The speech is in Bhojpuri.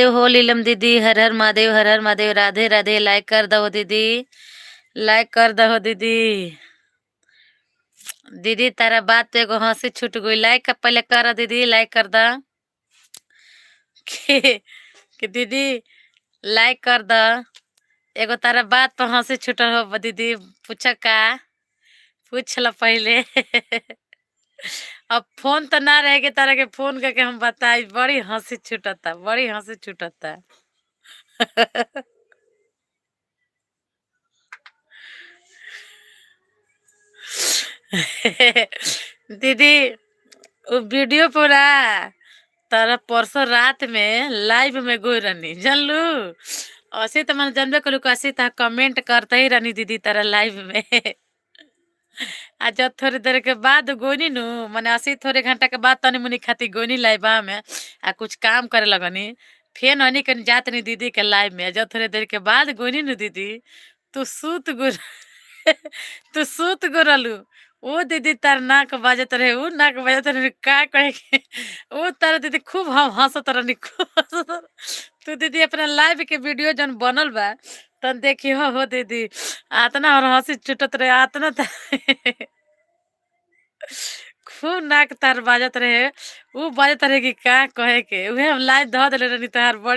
हो लीलम दीदी, हर हर महादेव, हर हर महादेव, राधे राधे। लाइक कर दहो दीदी, लाइक कर दहो दीदी। दीदी तारा बात पे एगो हंसी छूट गई। लाइक पहले कर दीदी, लाइक कर द कि, कि दीदी लाइक कर द। एगो तारा बात पर हंसी छूटल हो दीदी, पूछ का पूछ ल पहले। अब फोन तो ना रहे के तारा के फोन करके हम बताई, बड़ी हंसी छूटता, बड़ी हंसी छूटता। दीदी उ वीडियो पूरा तारा परसों रात में लाइव में गई रहनी जानलू। ऐसे तो मैंने जानबे करू ऐसे तो कमेंट करते ही रहनी दीदी तारा लाइव में। आ जब थोड़ी देर के बाद गोनी नु मने ऐसे ही थोड़े घंटा के बाद तनी मुनी खाती गोनी लाइवा में आ कुछ काम करे लगनी, फेन अनी कन जात नी दीदी के लाइव में। जब थोड़ी देर के बाद गोनी नु दीदी, तू सुत गो तू सुत गोरलू। ओ दीदी तार नाक बाजत रहे, उ नाक बाजत रहे का कहे के ओ तार दीदी खूब हम हंसत रहनी, खूब हंसत रह। तू दीदी अपना लाइव के वीडियो जौन बनल बा तन देखी हो दीदी आतना और हंसी छूटत रहे आतना त खूब नाक तार बाजत रहे। उ बाजत रहे कि का कहे के उहे हम लाइव ध देले रहनी तोहार बड़ी।